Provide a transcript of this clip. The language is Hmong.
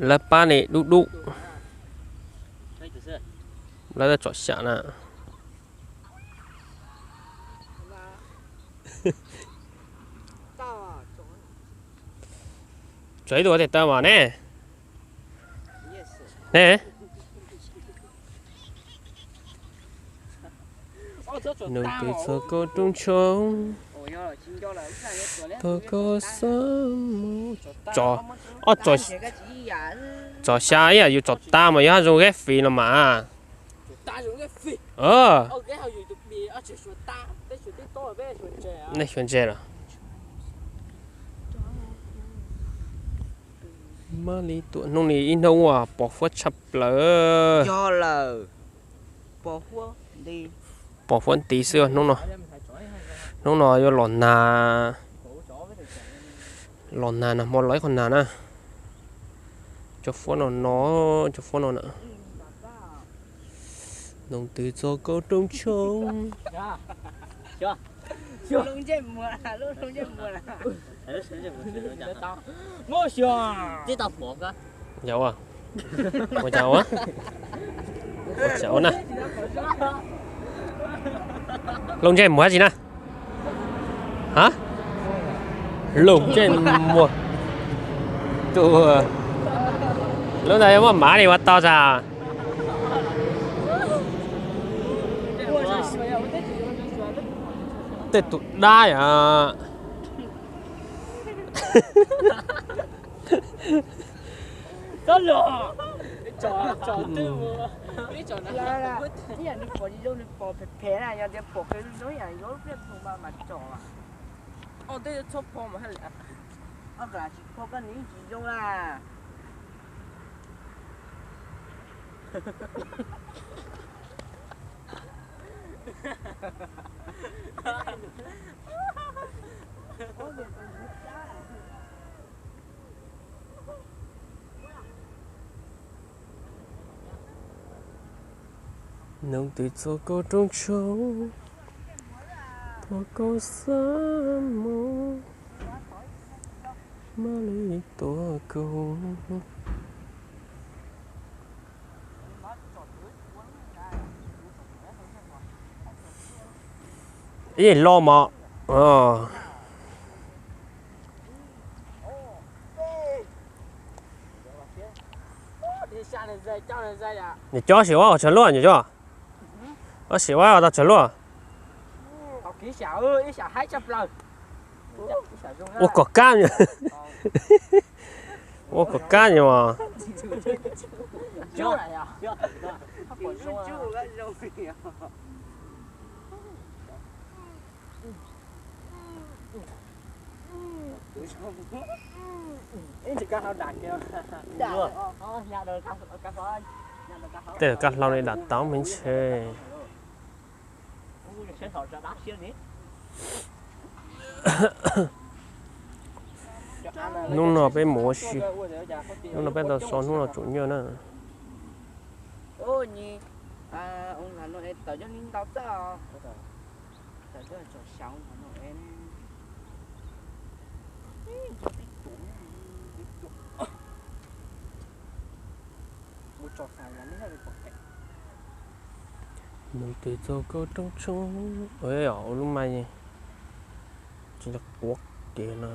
Lawv pab ne dub dub. Lawv tsom xyam na. Tsom ib tug ua tes taw mas ne. Ne. Nug twg txog koj rooj tshoob, txog koj xab mus. Tsom, tsom xya ib yam yus tsom tas mas yus haj zoo gheb fis no mas. Nej xyuas ntse los. Mab li tuam hnub ni ib hnub uas pos huab tshaj plaws. Pos huab nti xwb hnub no. Hnub no yuav los nag, los nag nag hmo los ib qho nag na. Cov huab no no, cov huab no na. Nug twg txog koj rooj tshoob, yog ua, ua cas ua, ua cas ua na. Looj ntsej muag dab tsi na? Ha, looj ntsej muag. Tus, lub ntawd yuav muaj mav li ua tau tas. Tej tus dab yom. Ib yam nws pom tsis zoo, nws pom phem phem na, yog tias pom qhov zoo ib yam yuav lub pliaj txoos mas mas tsom. Tej txhob pho mas haj li, tsis pho koj nws yeej tsis zoo na. Nug twg txog koj rooj tshoob, thov koj xab mus, mab li tuam koog. Ib lo mos. Nws cov sim ua tsaug luaj, nws cov, ua sim ua tau tsaug luaj. Ua kom kab, ua kom kab nyuas. Tej kab hlau li dam tau me ntshe. Hnub no peb mus ua si, hnub no peb tau so hnub no tsum nyuj na. Nug twg txog koj rooj tshoob, ua lub mas tsis quav kiag no.